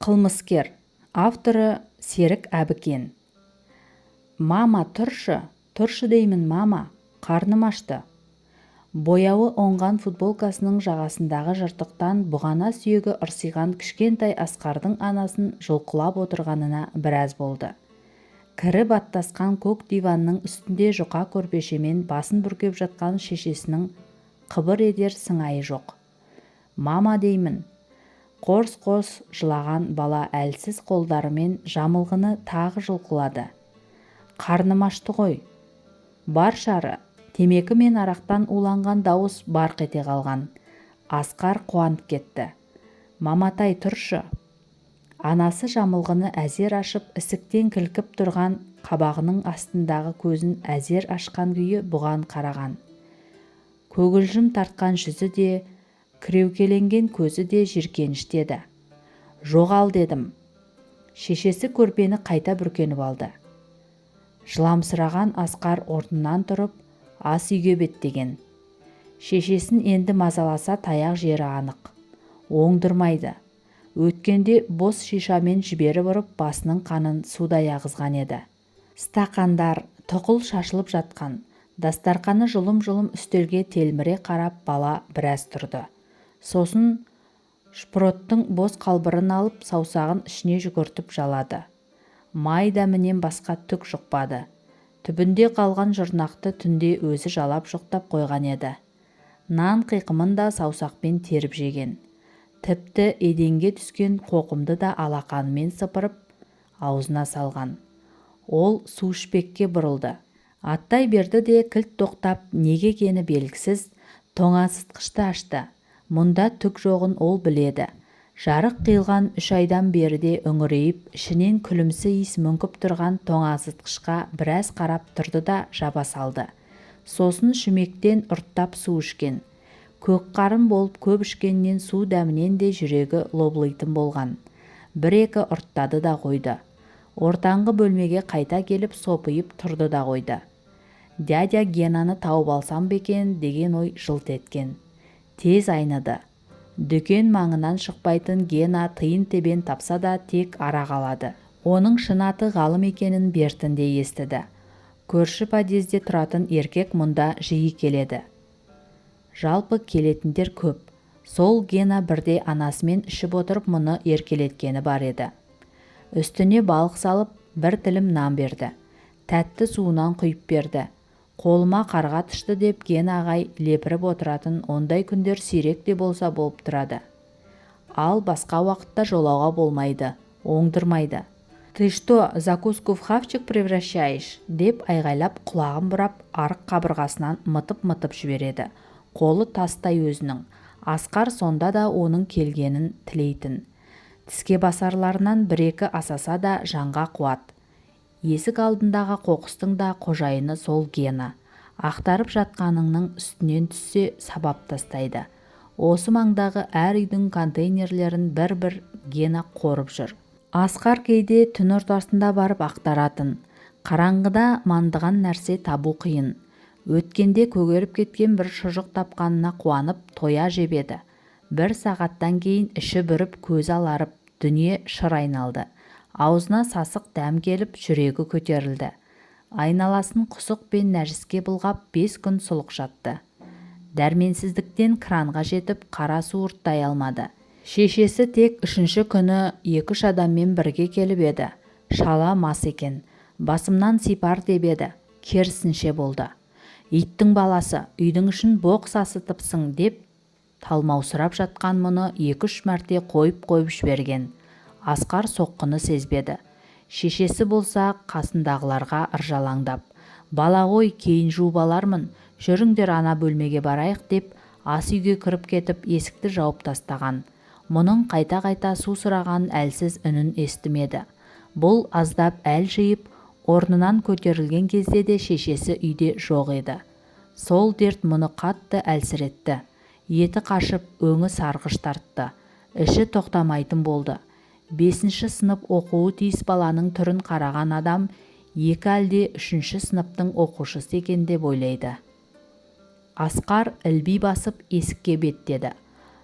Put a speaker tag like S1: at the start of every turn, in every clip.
S1: Қылмыскер. Авторы Серік Әбікен. Мама, тұршы, тұршы деймін, мама, қарным ашты. Бояуы оңған футболкасының жағасындағы жыртықтан бұғана сүйегі ырсиған кішкентай Асқардың анасын жұлқылап отырғанына біраз болды. Кірі баттасқан көк диванның үстінде жұқа көрпешемен басын бүркеп жатқан шешесінің қыбыр етер сыңайы жоқ. Мама деймін! Қорс-қорс жылаған бала әлсіз қолдарымен жамылғыны тағы жұлқылады. Қарным ашты ғой. Баршы ары! Темекі мен арақтан уланған дауыс барқ ете қалған. Асқар қуанып кетті. Маматай, тұршы! Анасы жамылғыны әзер ашып, ісіктен кілкіп тұрған қабағының астындағы көзін әзер ашқан күйі бұған қараған. Көгілжім тартқан жүзі де, кіреукеленген көзі де жиіркенішті еді. Жоғал дедім! Шешесі көрпені қайта бүркеніп алды. Жыламсыраған Асқар орнынан тұрып, ас үйге беттеген. Шешесін енді мазаласа, таяқ жері анық. Оңдырмайды. Өткенде бос шишамен жіберіп ұрып, басының қанын судай ағызған еді. Стақандар тұқыл шашылып жатқан дастарқаны жұлым-жұлым үстелге телміре қарап бала біраз тұрды. Сосын шпроттың бос қалбырын алып, саусағын ішіне жүгіртіп жалады. Май дәмінен басқа түк жұқпады. Түбінде қалған жұрнақты түнде өзі жалап жұқтап қойған еді. Нан қиқымын да саусақпен теріп жеген. Тіпті еденге түскен қоқымды да алақанымен сыпырып аузына салған. Ол су ішпекке бұрылды. Аттай берді де кілт тоқтап, неге екені белгісіз, тоңазытқышты ашты. Мұнда түк жоғын ол біледі. Жарық қиылған 3 айдан беріде үңірейіп, ішінен күлімсі иіс мүңкіп тұрған тоңазытқышқа біраз қарап тұрды да жаба салды. Сосын шүмектен ұрттап су ішкен. Көк қарын болып көп ішкеннен су дәмінен де жүрегі лоблитын болған. Бір-екі ұрттады да қойды. Ортаңғы бөлмеге қайта келіп сопиып тұрды да қойды. Дядя Генаны тауып алсам ба екен деген ой жылт еткен. Тез айныды. Дүкен маңынан шықпайтын Гена тиын-тебен тапса да тек арақ алады. Оның шын аты Ғалым екенін бертінде естіді. Көрші подъезде тұратын еркек мұнда жиі келеді. Жалпы келетіндер көп. Сол Гена бірде анасымен ішіп отырып мұны еркелеткені бар еді. Үстіне балық салып, бір тілім нан берді. Тәтті суынан құйып берді. Қолыма қарға тышты деп Гена ағай лепіріп отыратын ондай күндер сирек те болса болып тұрады. Ал басқа уақытта жолауға болмайды, оңдырмайды. Ты что, закуску в хавчик превращаешь? Деп айғайлап, құлағын бұрап, арық қабырғасынан мытып-мытып жібереді. Қолы тастай өзінің. Асқар сонда да оның келгенін тілейтін. Тіске басарларынан бір-екі асаса да жанға қуат. Есік алдындағы қоқыстың да қожайыны сол Гена. Ақтарып жатқаныңның үстінен түссе, сабап тастайды. Осы маңдағы әр үйдің контейнерлерін бір-бір Гена қорып жүр. Асқар кейде түн ортасында барып ақтаратын. Қараңғыда мандыған нәрсе табу қиын. Өткенде көгеріп кеткен бір шұжық тапқанына қуанып тоя жеп еді. Бір сағаттан кейін іші бүріп, көзі аларып, дүние шыр айналды. Аузына сасық дәм келіп, жүрегі көтерілді. Айналасын құсық пен нәжіске былғап, 5 күн сұлық жатты. Дәрменсіздіктен кранға жетіп, қара су ұрттай алмады. Шешесі тек 3-ші күні 2-3 адаммен бірге келіп еді. Шала мас екен. Басымнан сипар деп еді. Керісінше болды. Иттің баласы, үйдің ішін боқ сасытыпсың деп талмаусырап жатқан мұны 2-3 мәрте қойып-қойып жіберген. Асқар соққыны сезбеді. Шешесі болса қасындағыларға ыржалаңдап, бала ғой, кейін жуып алармын, жүріңдер ана бөлмеге барайық деп ас үйге кіріп кетіп, есікті жауып тастаған. Мұның қайта-қайта су сұраған әлсіз үнін естімеді. Бұл аздап әл жиып, орнынан көтерілген кезде де шешесі үйде жоқ еді. Сол дерт мұны қатты әлсіретті. Еті қашып, өңі сарғыш тартты. Іші тоқтамайтын болды. 5-ші сынып оқуы тиіс баланың түрін қараған адам 2 әлде 3-ші сыныптың оқушысы екен деп ойлайды. Асқар ілби басып есікке беттеді.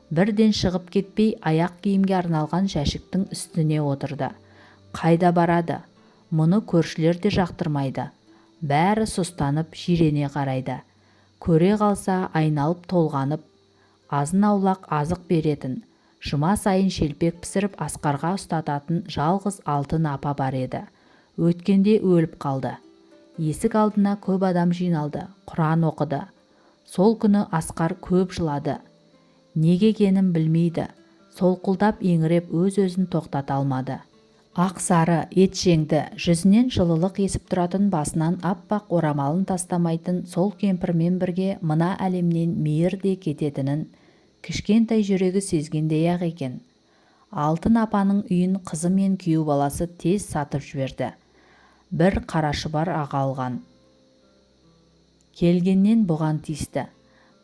S1: Бірден шығып кетпей, аяқ киімге арналған жәшіктің үстіне отырды. Қайда барады? Мұны көршілер де жақтырмайды. Бәрі сұстанып, жирене қарайды. Көре қалса, айналып-толғанып, азын-аулақ азық беретін, жұма сайын шелпек пісіріп Асқарға ұстататын жалғыз Алтын апа бар еді. Өткенде өліп қалды. Есік алдына көп адам жиналды, құран оқыды. Сол күні Асқар көп жылады. Неге екенін білмейді. Солқылдап еңіреп, өз-өзін тоқтата алмады. Ақ-сары, етжеңді, жүзінен жылылық есіп тұратын, басынан аппақ орамалын тастамайтын сол кемпірмен бірге мына әлемнен Мейір де кететінін кішкентай жүрегі сезгендей-ақ екен. Алтын апаның үйін қызы мен күйеу баласы тез сатып жіберді. Бір қарашұбар аға алған. Келгеннен бұған тиісті.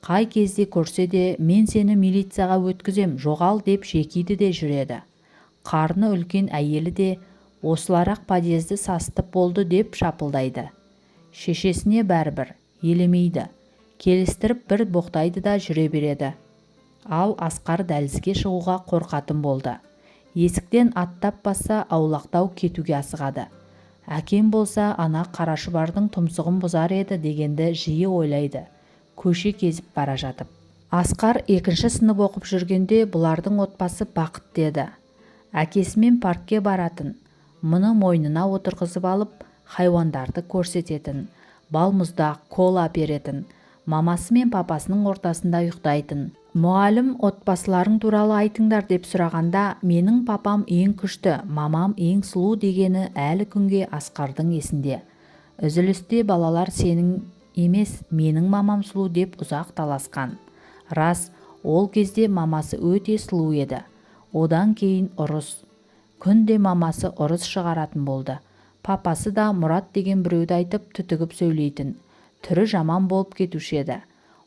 S1: Қай кезде көрсе де, «Мен сені милицияға өткізем, жоғал», деп жекиді де жүреді. Қарны үлкен әйелі де «Осылар-ақ подъезді сасытып болды» деп шапылдайды. Шешесіне бәрібір, елемейді. Келістіріп бір боқтайды да жүре береді. Ал Асқар дәлізге шығуға қорқатын болды. Есіктен аттап басса, аулақтау кетуге асығады. Әкем болса, ана қарашұбардың тұмсығын бұзар еді дегенді жиі ойлайды көше кезіп бара жатып. Асқар екінші сынып оқып жүргенде бұлардың отбасы бақытты еді. Әкесімен паркке баратын. Мұны мойнына отырғызып алып, хайуандарды көрсететін. Балмұздақ, кола беретін. Мамасы мен папасының ортасында ұйықтайтын. Мұғалім «Отбасыларың туралы айтыңдар» деп сұрағанда, «Менің папам ең күшті, мамам ең сұлу» дегені әлі күнге Асқардың есінде. Үзілісте балалар «Сенің емес, менің мамам сұлу» деп ұзақ таласқан. Рас, ол кезде мамасы өте сұлу еді. Одан кейін ұрыс. Күнде мамасы ұрыс шығаратын болды. Папасы да Мұрат деген біреуді айтып, түтігіп сөйлейтін. Түрі жаман болып кетуші еді.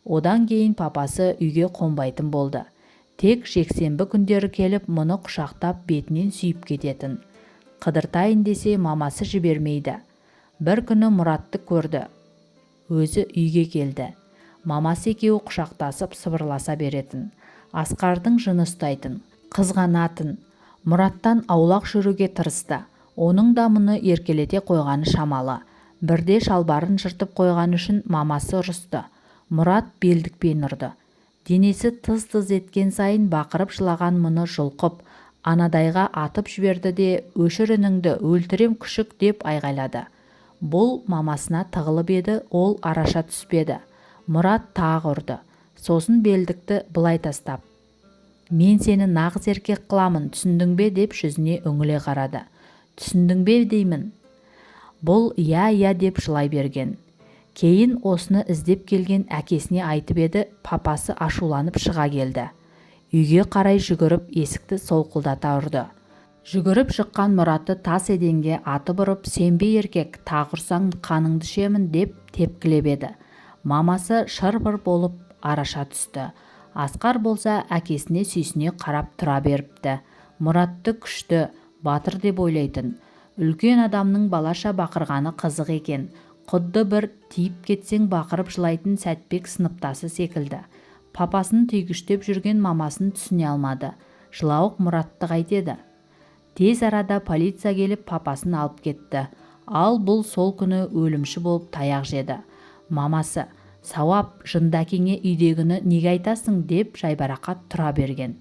S1: Одан кейін папасы үйге қонбайтын болды. Тек жексенбі күндері келіп, мұны құшақтап, бетінен сүйіп кететін. Қыдыртайын десе, мамасы жібермейді. Бір күні Мұратты көрді. Өзі үйге келді. Мамасы екеуі құшақтасып, сыбырласа беретін. Асқардың жыны ұстайтын. Қызғанатын. Мұраттан аулақ жүруге тырысты. Оның да мұны еркелете қойғаны шамалы. Бірде шалбарын жыртып қойғаны үшін мамасы ұрысты. Мұрат белдікпен ұрды. Денесі тыз-тыз еткен сайын бақырып жылаған мұны жұлқып, анадайға атып жіберді де, «Өшір үніңді, өлтірем күшік» деп айғайлады. Бұл мамасына тығылып еді, ол араша түспеді. Мұрат тағы ұрды. Сосын белдікті былай тастап, «Мен сені нағыз еркек қыламын, түсіндің бе?» деп жүзіне үңіле қарады. «Түсіндің бе деймін?» Бұл «Иә, иә» деп жылай берген. Кейін осыны іздеп келген әкесіне айтып еді, папасы ашуланып шыға келді. Үйге қарай жүгіріп, есікті солқылдата ұрды. Жүгіріп шыққан Мұратты тас еденге атып ұрып, «Сен бе еркек, тағы ұрсаң қаныңды ішемін» деп тепкілеп еді. Мамасы шыр-пыр болып араша түсті. Асқар болса, әкесіне сүйсіне қарап тұра беріпті. Мұратты күшті, батыр деп ойлайтын. Үлкен адамның балаша бақырғаны қызық екен. Құдды бір тиіп кетсең бақырып жылайтын Сәтбек сыныптасы секілді. Папасын түйгіштеп жүрген мамасын түсіне алмады. Жылауық Мұратты қайтеді? Тез арада полиция келіп, папасын алып кетті. Ал бұл сол күні өлімші болып таяқ жеді. Мамасы «Сауап, жынды әкеңе үйдегіні неге айтасың?» деп жайбарақат тұра берген.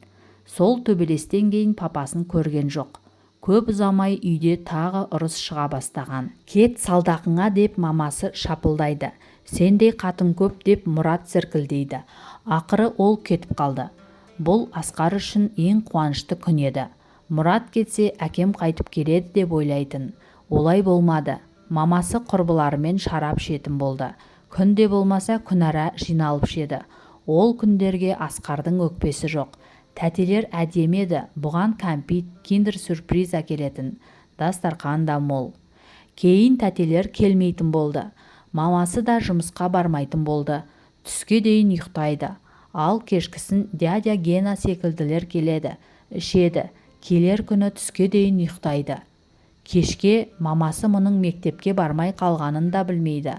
S1: Сол төбелестен кейін папасын көрген жоқ. Көп ұзамай үйде тағы ұрыс шыға бастаған. «Кет салдақыңа» деп мамасы шапылдайды. «Сендей қатын көп» деп Мұрат зіркілдейді. Ақыры ол кетіп қалды. Бұл Асқар үшін ең қуанышты күн еді. Мұрат кетсе, әкем қайтып келеді деп ойлайтын. Олай болмады. Мамасы құрбыларымен шарап ішетін болды. Күнде болмаса, күнара жиналып ішеді. Ол күндерге Асқардың өкпесі жоқ. Тәтелер әдемі еді, бұған кәмпит, киндер-сюрприз әкелетін. Дастарқан да мол. Кейін тәтелер келмейтін болды. Мамасы да жұмысқа бармайтын болды. Түске дейін ұйықтайды. Ал кешкісін дядя Гена секілділер келеді, ішеді. Келер күні түске дейін ұйықтайды. Кешке мамасы мұның мектепке бармай қалғанын да білмейді.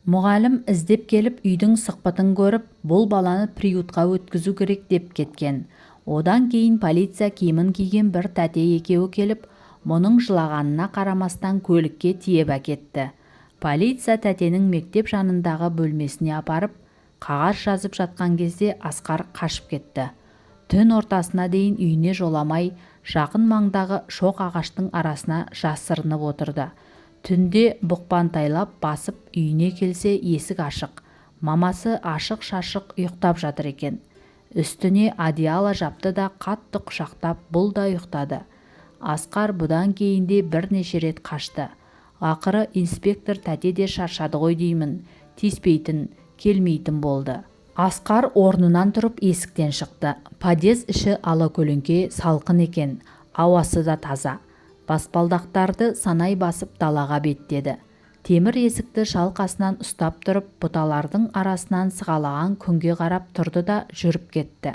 S1: Мұғалім іздеп келіп, үйдің сықпытын көріп, «Бұл баланы приютқа өткізу керек» деп кеткен. Одан кейін полиция киімін киген бір тәте екеуі келіп, мұның жылағанына қарамастан көлікке тиеп әкетті. Полиция тәтенің мектеп жанындағы бөлмесіне апарып, қағаз жазып жатқан кезде Асқар қашып кетті. Түн ортасына дейін үйіне жоламай, жақын маңдағы шоқ ағаштың арасына жасырынып отырды. Түнде бұқпантайлап басып үйіне келсе, есік ашық. Мамасы ашық-шашық ұйықтап жатыр екен. Үстіне одеяло жапты да қатты құшақтап, бұл да ұйықтады. Асқар бұдан кейін де бірнеше рет қашты. Ақыры инспектор тәте де шаршады ғой деймін, тиіспейтін, келмейтін болды. Асқар орнынан тұрып есіктен шықты. Подъезд іші алакөлеңке, салқын екен, ауасы да таза. Баспалдақтарды санай басып далаға беттеді. Темір есікті шалқасынан ұстап тұрып, бұталардың арасынан сығалаған күнге қарап тұрды да жүріп кетті.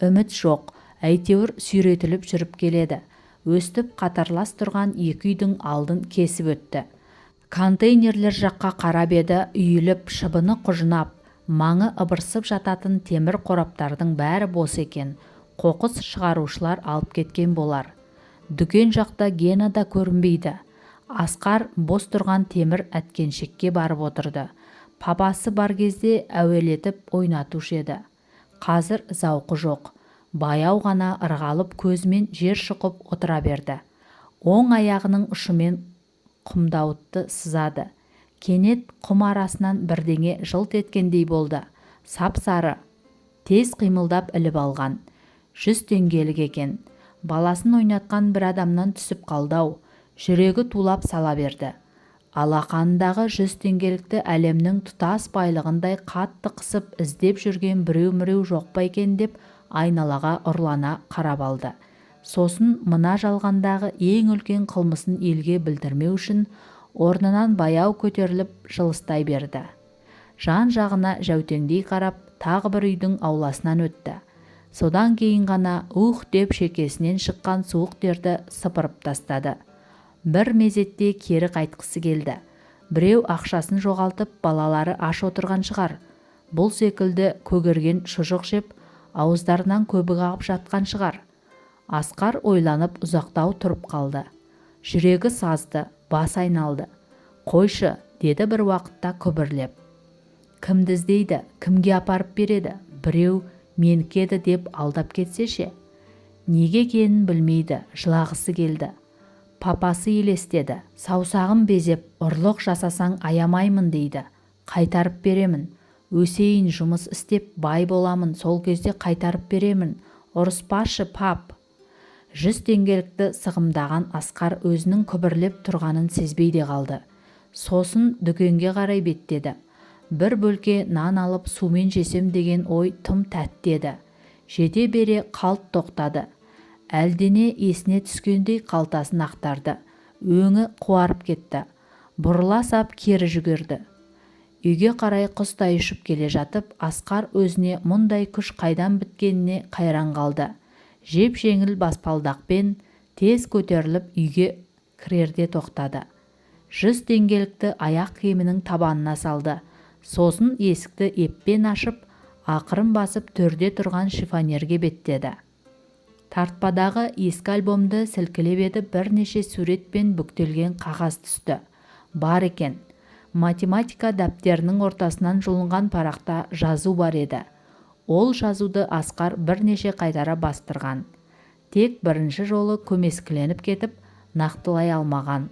S1: Үміт жоқ, әйтеуір сүйретіліп жүріп келеді. Өстіп қатарлас тұрған екі үйдің алдын кесіп өтті. Контейнерлер жаққа қарап еді, үйіліп, шыбыны құжынап, маңы ыбырсып жататын темір қораптардың бәрі бос екен. Қоқыс шығарушылар алып кеткен болар. Дүкен жақта Гена да көрінбейді. Асқар бос тұрған темір әткеншекке барып отырды. Папасы бар кезде әуелетіп ойнатушы еді. Қазір зауқы жоқ. Баяу ғана ырғалып көзімен жер шұқып отыра берді. Оң аяғының ұшымен құмдауытты сызады. Кенет құм арасынан бірдеңе жылт еткендей болды. Сап-сары. Тез қимылдап іліп алған. 100 теңгелік екен. Баласын ойнатқан бір адамнан түсіп қалды-ау. Жүрегі тулап сала берді. Алақанындағы 100 теңгелікті әлемнің тұтас байлығындай қатты қысып іздеп жүрген біреу-міреу жоқ па екен деп айналаға ұрлана қарап алды. Сосын мына жалғандағы ең үлкен қылмысын елге білдірмеу үшін орнынан баяу көтеріліп жылыстай берді. Жан-жағына жәутеңдей қарап, тағы бір үйдің ауласынан өтті. Содан кейін ғана ух деп шекесінен шыққан суық терді сыпырып тастады. Бір мезетте кері қайтқысы келді. Біреу ақшасын жоғалтып, балалары аш отырған шығар. Бұл секілді көгерген шұжық жеп, ауыздарынан көбік ағып жатқан шығар. Асқар ойланып ұзақтау тұрып қалды. Жүрегі сазды, бас айналды. Қойшы, деді бір уақытта күбірлеп. Кімді іздейді, кімге апарып береді, біреу менікі еді деп алдап кетсе ше? Неге екенін білмейді, жылағысы келді. Папасы елестеді. Саусағын безеп, ұрлық жасасаң аямаймын дейді. Қайтарып беремін. Өсейін, жұмыс істеп бай боламын, сол кезде қайтарып беремін. Ұрыспашы, пап. 100 теңгелікті сығымдаған Асқар өзінің күбірлеп тұрғанын сезбей де қалды. Сосын дүкенге қарай беттеді. Бір бөлке нан алып сумен жесем деген ой тым тәтті еді. Жете бере қалт тоқтады. Әлдене есіне түскендей қалтасын ақтарды. Өңі қуарып кетті. Бұрыла сап кері жүгірді. Үйге қарай құстай ұшып келе жатып, Асқар өзіне мұндай күш қайдан біткеніне қайран қалды. Жеп-жеңіл баспалдақпен тез көтеріліп үйге кірерде тоқтады. 100 теңгелікті аяқ киімінің табанына салды. Сосын есікті еппен ашып, ақырын басып төрде тұрған шифонерге беттеді. Тартпадағы ескі альбомды сілкілеп еді, бірнеше сурет пен бүктелген қағаз түсті. Бар екен. Математика дәптерінің ортасынан жұлынған парақта жазу бар еді. Ол жазуды Асқар бірнеше қайтара бастырған. Тек бірінші жолы көмескіленіп кетіп, нақтылай алмаған.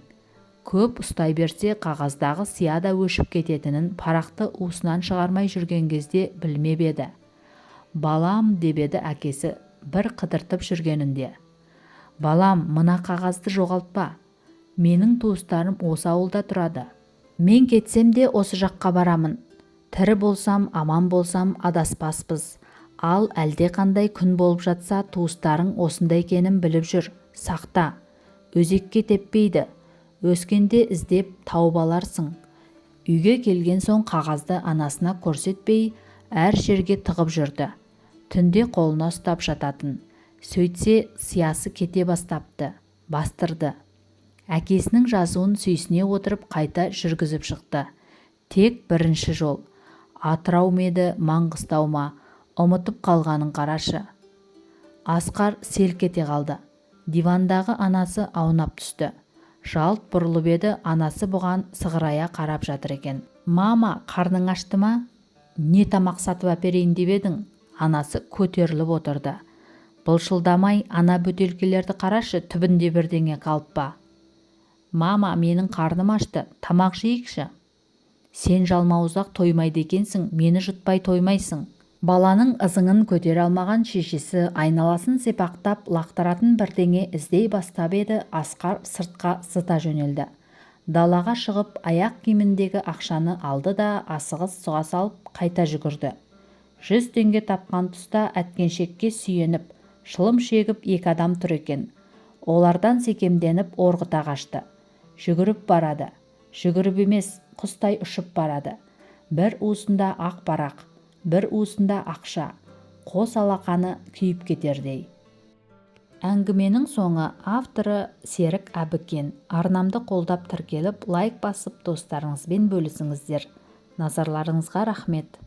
S1: Көп ұстай берсе, қағаздағы сия да өшіп кететінін парақты уысынан шығармай жүрген кезде білмеп еді. Балам, деп еді әкесі бір қыдыртып жүргенінде. Балам, мына қағазды жоғалтпа. Менің туыстарым осы ауылда тұрады. Мен кетсем де осы жаққа барамын. Тірі болсам, аман болсам адаспаспыз. Ал әлде қандай күн болып жатса, туыстарың осында екенін біліп жүр. Сақта. Өзекке теппейді. Өскенде іздеп тауып аларсың. Үйге келген соң қағазды анасына көрсетпей, әр жерге тығып жүрді. Түнде қолына ұстап жататын. Сөйтсе, сиясы кете бастапты. Бастырды. Әкесінің жазуын сүйсіне отырып қайта жүргізіп шықты. Тек бірінші жол. Атырау ма еді, Маңғыстау ма, ұмытып қалғанын қарашы. Асқар селк ете қалды. Дивандағы анасы аунап түсті. Жалт бұрылып еді, анасы бұған сығырая қарап жатыр екен. «Мама, қарның ашты ма? Не тамақ сатып әперейін деп едің?» Анасы көтеріліп отырды. «Былшылдамай, ана бөтелкелерді қарашы, түбінде бірдеңе қалып па?» «Мама, менің қарным ашты, тамақ жейікші». «Сен жалмауыз-ақ тоймайды екенсің, мені жұтпай тоймайсың». Баланың ызыңын көтере алмаған шешесі айналасын сипақтап, лақтыратын бірдеңе іздей бастап еді, Асқар сыртқа зыта жөнелді. Далаға шығып, аяқ киіміндегі ақшаны алды да, асығыс сұға салып қайта жүгірді. 100 теңге тапқан тұста әткеншекке сүйеніп, шылым шегіп екі адам тұр екен. Олардан секемденіп орғыта қашты. Жүгіріп барады. Жүгіріп емес, құстай ұшып барады. Бір уысында ақ парақ, бір уысында ақша, қос алақаны күйіп кетердей. Әңгіменің соңы. Авторы Серік Әбікен. Арнамды қолдап, тіркеліп, лайк басып, достарыңызбен бөлісіңіздер. Назарларыңызға рахмет.